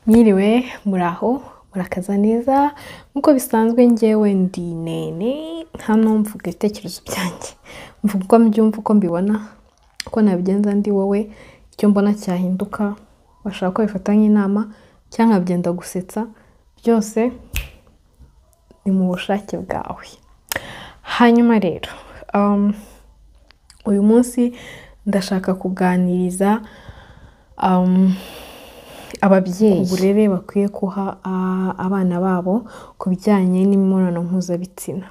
Mwiriwe, muraho, murakaza neza. Nk'uko bisanzwe, njyewe ndi Nene. Hano mvuga ibitekerezo byanjye, mvuga uko mbyumva, uko mbibona, uko nabigenza ndi wowe, icyo mbona cyahinduka. Bashaka ko bifata nk'inama cyangwa nkabyenda gusetsa, byose ni mu bushake bwawe. Hanyuma rero, uyu munsi ndashaka kuganiriza ababyeyi uburere bakwiye guha abana babo ku bijyanye n'imibonano mpuzabitsina.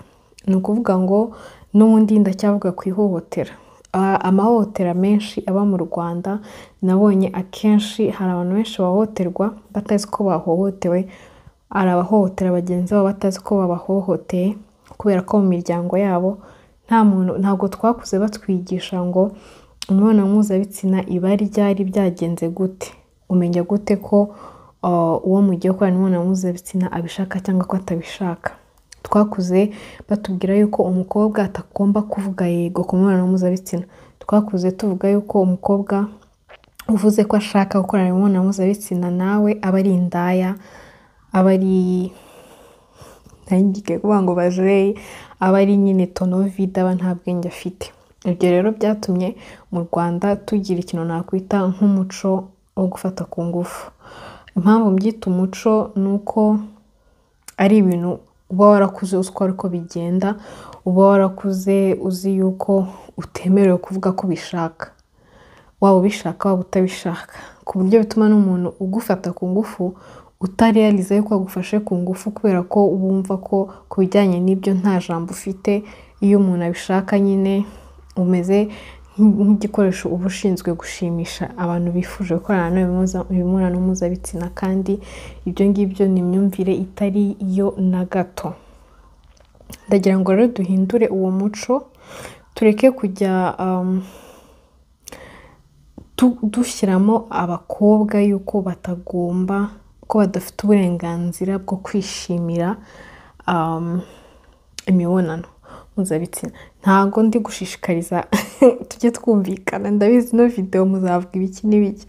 Ni ukuvuga ngo n'ubundi ndacyavuga ku ihohotera. Amahohotera menshi aba mu Rwanda, nabonye akenshi hari abantu benshi bahohoterwa batazi ko bahohotewe, hari abahohotera bagenzi babo batazi ko babahohoteye, kubera ko mu miryango yabo nta muntu, ntabwo twakuze batwigisha ngo imibonano mpuzabitsina iba ryari, byagenze gute, umenya gute ko uwo mugiye gukorana imibonano mpuzabitsina abishaka cyangwa ko atabishaka. Twakuze batubwira yuko umukobwa atagomba kuvuga yego ku mibonano mpuzabitsina. Twakuze tuvuga yuko umukobwa uvuze ko ashaka gukorana imibonano mpuzabitsina nawe aba ari indaya, aba ari, ngiye kuvuga ngo bajeyi, aba ari nyine tonovide, aba nta bwenge afite. Ibyo rero byatumye mu Rwanda tugira ikintu nakwita nk'umuco wo gufata ku ngufu. Impamvu mbyita umuco ni uko ari ibintu uba warakuze uzi ko ariko bigenda, uba warakuze uzi yuko utemerewe kuvuga ko ubishaka, waba ubishaka waba utabishaka, ku buryo bituma n'umuntu ugufata ku ngufu utarealiza yuko agufashe ku ngufu, kubera ko wumva ko ku bijyanye n'ibyo nta jambo ufite. Iyo umuntu abishaka nyine umeze nk'igikoresho uba ushinzwe gushimisha abantu bifuje gukorana nawe imibonano mpuzabitsina, kandi ibyo ngibyo ni imyumvire itari yo na gato. Ndagira ngo rero duhindure uwo muco, tureke kujya dushyiramo abakobwa yuko batagomba, ko badafite uburenganzira bwo kwishimira imibonano mpuzabitsina. Ntabwo ndi gushishikariza, tujye twumvikana, ndabizi ino video muzavuga ibiki n'ibiki,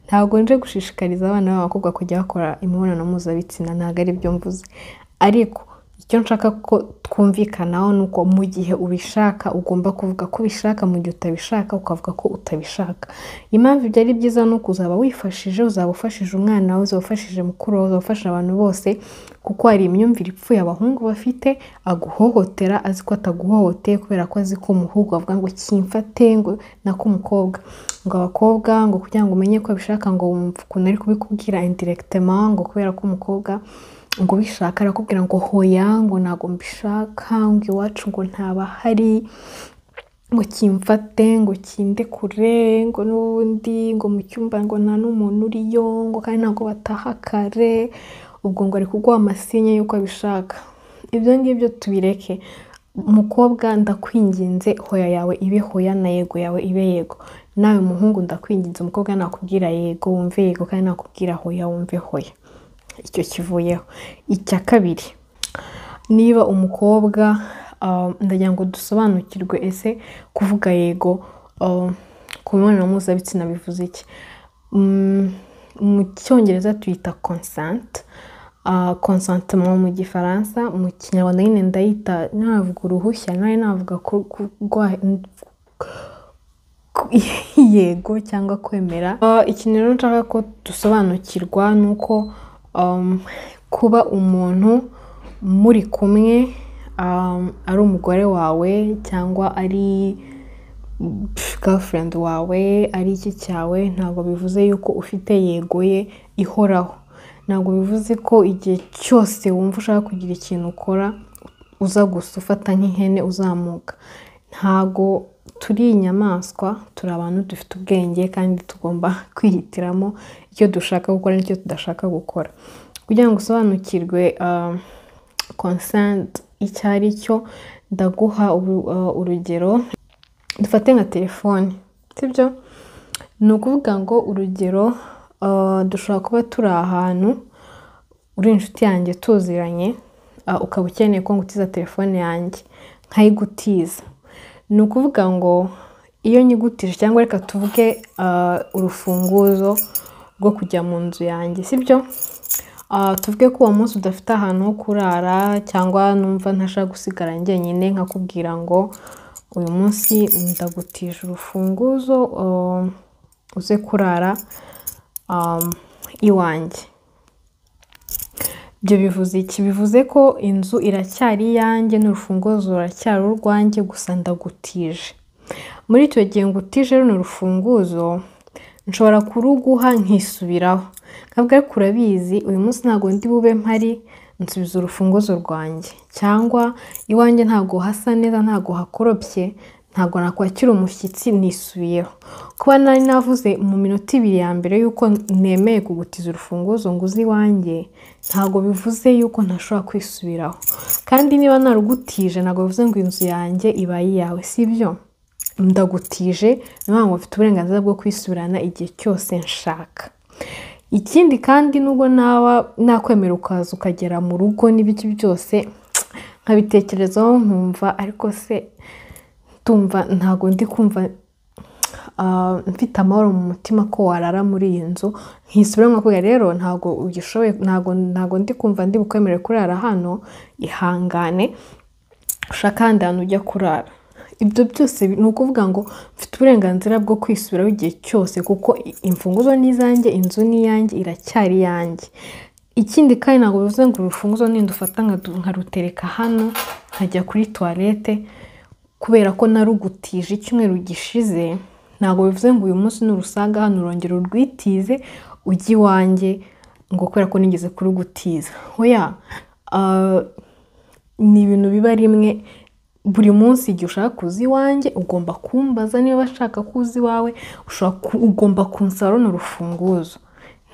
ntabwo nje gushishikariza abana b'abakobwa kujya bakora imibonano mpuzabitsina, ntabwo ari byo mvuze. Ariko icyo nshaka ko twumvikanaho ni uko mu gihe ubishaka ugomba kuvuga ko ubishaka, mu gihe utabishaka ukavuga ko utabishaka. Impamvu ibyo ari byiza ni uko uzaba wifashije, uzaba ufashije umwana wawe, uzaba ufashije mukuru wawe, uzaba ufashije abantu bose, kuko hari imyumvire ipfuye abahungu bafite, aguhohotera azi ko ataguhohoteye, kubera ko azi ko umuhungu avuga ngo kimfate, ngo nako umukobwa, ngo abakobwa ngo kugira ngo umenye ko abishaka ngo wumve ukuntu ari kubikubwira indirectement, ngo kubera ko umukobwa ngo ubishaka arakubwira ngo hoya, ngo ntabwo mbishaka, ngo iwacu ngo ntabahari, ngo kimfate, ngo kindekure, ngo n'ubundi ngo mu cyumba ngo nta n'umuntu uriyo, ngo kandi ntabwo bataha kare, ubwo ngo ari kuguha amasinye y'uko abishaka. Ibyo ngibyo tubireke. Umukobwa ndakwinginze, hoya yawe ibe hoya na yego yawe ibe yego. Nawe muhungu ndakwinginze, umukobwa nakubwira yego wumve yego, kandi nakubwira hoya wumve hoya. Icyo kivuyeho. Icya kabiri, niba umukobwa, ndagira ngo dusobanukirwe ese kuvuga yego ku mibonano mpuzabitsina bivuze iki. Mu Cyongereza tuyita consent, consentement mu Gifaransa, mu Kinyarwanda nyine ndayita, navuga uruhushya, nawe navuga yego cyangwa kwemera. Ikintu rero nshaka ko dusobanukirwa ni uko kuba umuntu muri kumwe, ari umugore wawe cyangwa ari girlfriend wawe, ari iki cyawe, ntabwo bivuze yuko ufite yego ye ihoraho. Ntabwo bivuze ko igihe cyose wumva ushaka kugira ikintu ukora uza gusa ufata nk'ihene uzamuka. Ntabwo turi inyamaswa, turi abantu dufite ubwenge kandi tugomba kwihitiramo icyo dushaka gukora n'icyo tudashaka gukora. Kugira ngo usobanukirwe consent icyo ari cyo, ndaguha urugero. Dufate nka telefone, sibyo? Ni ukuvuga ngo urugero, dushobora kuba turi ahantu, uri inshuti yanjye tuziranye, ukaba ukeneye ko ngutiza telefone yanjye, nkayigutiza. Ni ukuvuga ngo iyo nyigutije, cyangwa reka tuvuge urufunguzo bwo kujya mu nzu yanjye, sibyo? Tuvuge ko uwo munsi udafite ahantu ho kurara, cyangwa numva ntashaka gusigara njyenyine, nkakubwira ngo uyu munsi ndagutije urufunguzo, uze kurara iwanjye. Ibyo bivuze iki? Bivuze ko inzu iracyari iyanjye n'urufunguzo ruracyari urwanjye, gusa ndagutije. Muri icyo gihe ngutije runo rufunguzo, nshobora kuruguha nkisubiraho, nkavuga ariko urabizi uyu munsi ntabwo ndi bube mpari, nsubiza urufunguzo rwanjye, cyangwa iwanjye ntabwo hasa neza, ntabwo hakoropye, ntabwo nakwakira umushyitsi, nisubiyeho. Kuba nari navuze mu minota 2 ya mbere yuko nemeye kugutiza urufunguzo ngo uze iwanjye, ntabwo bivuze yuko ntashobora kwisubiraho. Kandi niba narugutije ntabwo bivuze ngo inzu yanjye ibaye iyawe, sibyo? Ndagutije, ni ukuvuga ngo mfite uburenganzira bwo kwisubirana igihe cyose nshaka. Ikindi kandi nubwo naba nakwemera ukaza ukagera mu rugo n'ibiki byose, nkabitekerezaho nkumva ariko se ndumva ntabwo ndi kumva mfite amahoro mu mutima ko warara muri iyi nzu, nkisubira nkakubwira rero ntabwo ugishoboye, ntabwo ndi kumva ndi bukwemerere kurara hano, ihangane ushake ahandi hantu ujya kurara. Ibyo byose ni ukuvuga ngo mfite uburenganzira bwo kwisubiraho igihe cyose, kuko imfunguzo ni izanjye, inzu ni iyanjye, iracyari iyanjye. Ikindi kandi ntabwo bivuze ngo urufunguzo nindufata nkarutereka hano nkajya kuri toilette kubera ko narugutije icyumweru gishize, ntabwo bivuze ngo uyu munsi nurusanga hano urongera urwitize ujye iwanjye ngo kubera ko nigeze kurugutiza. Oya, ni ibintu biba rimwe buri munsi. Igihe ushaka kuza iwanjye ugomba kumbaza niba bashaka kuza iwawe, ugomba kunsaba runo rufunguzo.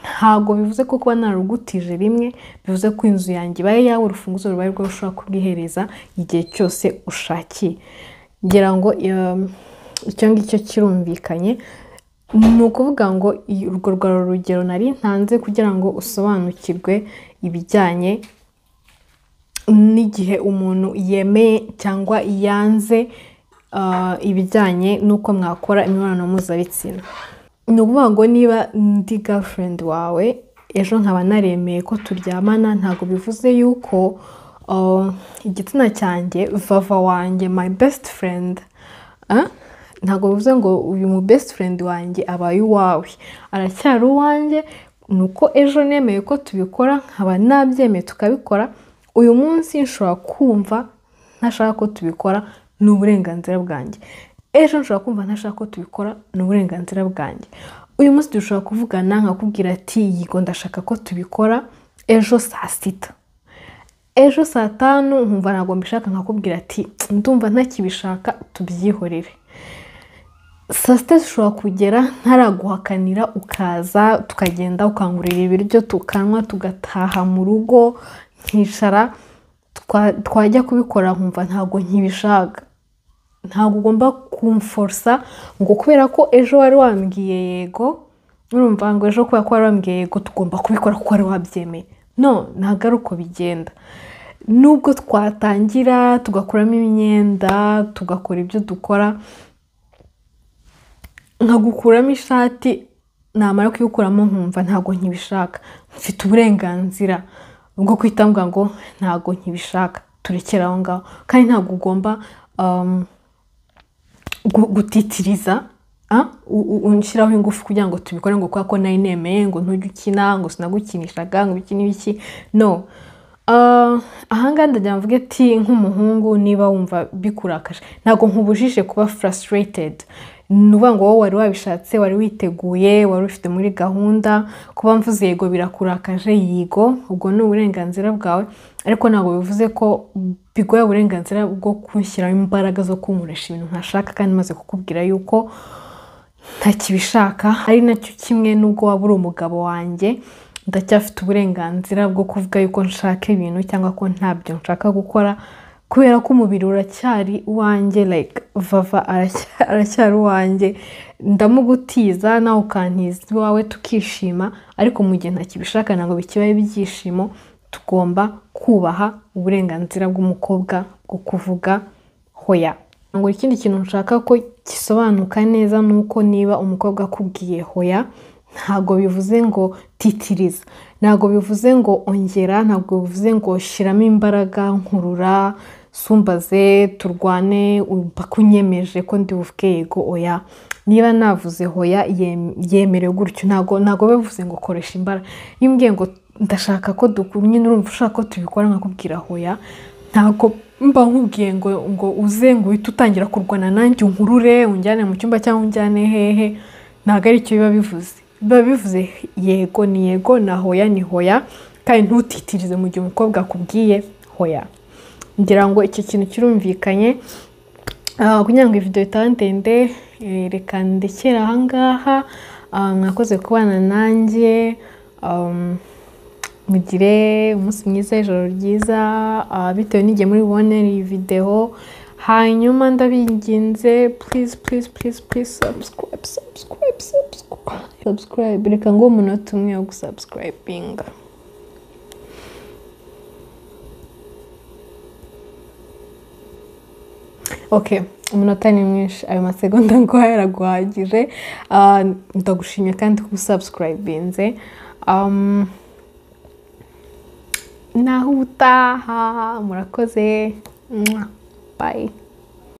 Ntabwo bivuze ko kuba narugutije rimwe bivuze ko inzu yanjye ibaye iyawe, urufunguzo rubaye urwawe, ushobora kurwihereza igihe cyose ushakiye. Ngira ngo icyo ngicyo kirumvikanye. Ni ukuvuga ngo urwo rwari urugero nari ntanze kugira ngo usobanukirwe ibijyanye n'igihe umuntu yemeye cyangwa yanze ibijyanye n'uko mwakora imibonano mpuzabitsina. Ni ukuvuga ngo niba ndi girlfriend wawe ejo nkaba naremeye ko turyamana, ntabwo bivuze yuko igitsina cyanjye, vava wanjye, my best friend, ntabwo bivuze ngo uyu mu best friend wanjye abaye uwawe, aracyari uwanjye. Ni uko ejo nemeye ko tubikora, nkaba nabyemeye tukabikora, uyu munsi nshobora kumva ntashaka ko tubikora, ni uburenganzira bwanjye. Ejo nshobora kumva ntashaka ko tubikora, ni uburenganzira bwanjye. Uyu munsi dushobora kuvugana nkakubwira ati yego ndashaka ko tubikora ejo saa 6, ejo saa 5 nkumva ntabwo mbishaka, nkakubwira ati ndumva ntakibishaka tubyihorere. Saa 6 zishobora kugera ntaraguhakanira, ukaza tukagenda ukangurira ibiryo tukanywa tugataha mu rugo, nkicara twajya kubikora nkumva ntabwo nkibishaka. Ntabwo ugomba kumforsa ngo kubera ko ejo wari wambwiye yego, urumva ngo ejo kubera ko wari wambwiye yego tugomba kubikora kuko wari wabyemeye. No, ntabwo ari uko bigenda. Nubwo twatangira tugakuramo imyenda tugakora ibyo dukora, nkagukuramo ishati, namara kuyikuramo nkumva ntabwo nkibishaka, mfite uburenganzira bwo kwita mvuga ngo ntabwo nkibishaka, turekere aho ngaho. Kandi ntabwo ugomba gutitiriza unshyiraho ingufu kugira ngo tubikore ngo kubera ko nari nemeye ngo ntujye ukina, ngo sinagukinishaga, ngo iki n'ibiki. No, ahangaha ndagira mvuge ati nk'umuhungu niba wumva bikurakaje, ntabwo nkubujije kuba frustrated. Ni ukuvuga ngo wowe wari wabishatse, wari witeguye, wari ufite muri gahunda, kuba mvuze yego birakurakaje, yego ubwo ni uburenganzira bwawe, ariko ntabwo bivuze ko biguha uburenganzira bwo kunshyiraho imbaraga zo kunkoresha ibintu ntashaka kandi maze kukubwira yuko ntakibishaka. Ari nacyo kimwe n'ubwo waba uri umugabo wanjye, ndacyafite uburenganzira bwo kuvuga yuko nshaka ibintu cyangwa ko ntabyo nshaka gukora, kubera ko umubiri uracyari uwanjye, like vava aracyari uwanjye, ndamugutiza nawe ukantiza iwawe tukishima, ariko mu gihe ntakibishaka ntabwo bikibaye ibyishimo. Tugomba kubaha uburenganzira bw'umukobwa bwo kuvuga hoya. Ngo ikindi kintu nshaka ko gisobanuka neza ni uko niba umukobwa akubwiye hoya, Ntabwo bivuze ngo titiriza, ntabwo bivuze ngo ongera, ntabwo bivuze ngo shyiramo imbaraga, nkurura, sumbaze, turwane mpaka unyemeje ko ndi buvuge yego. Oya, niba navuze hoya yemere gutyo, ntabwo bivuze ngo koresha imbaraga. Iyo umbwiye ngo ndashaka ko nyine urumva ushaka ko tubikora nkakubwira hoya, ntabwo mba nkubwiye ngo uze ngo uhite utangira kurwana nanjye, unkurure, unjyane mu cyumba cyangwa unjyane hehe. Ntabwo aricyo biba bivuze. Biba bivuze yego ni yego na hoya ni hoya, kandi ntutitirize mu gihe umukobwa akubwiye hoya. Ngira ngo icyo kintu kirumvikanye. Kugira ngo iyi video itaba ndende, reka ndekere aha ngaha. Mwakoze kubana nanjye, mugire umunsi mwiza, ijoro ryiza, bitewe n'igihe muri bubone iyi video. Hanyuma ndabinginze, please please please please subscribe subscribe subscribe subscribe. Reka ngo umunota umwe wo gusubscribinga. Okay, umunota ni mwinshi, ayo masegonda nguhaye araguhagije. Ndagushimye kandi kusubscribinze. Naho ubutaha, murakoze. Bye.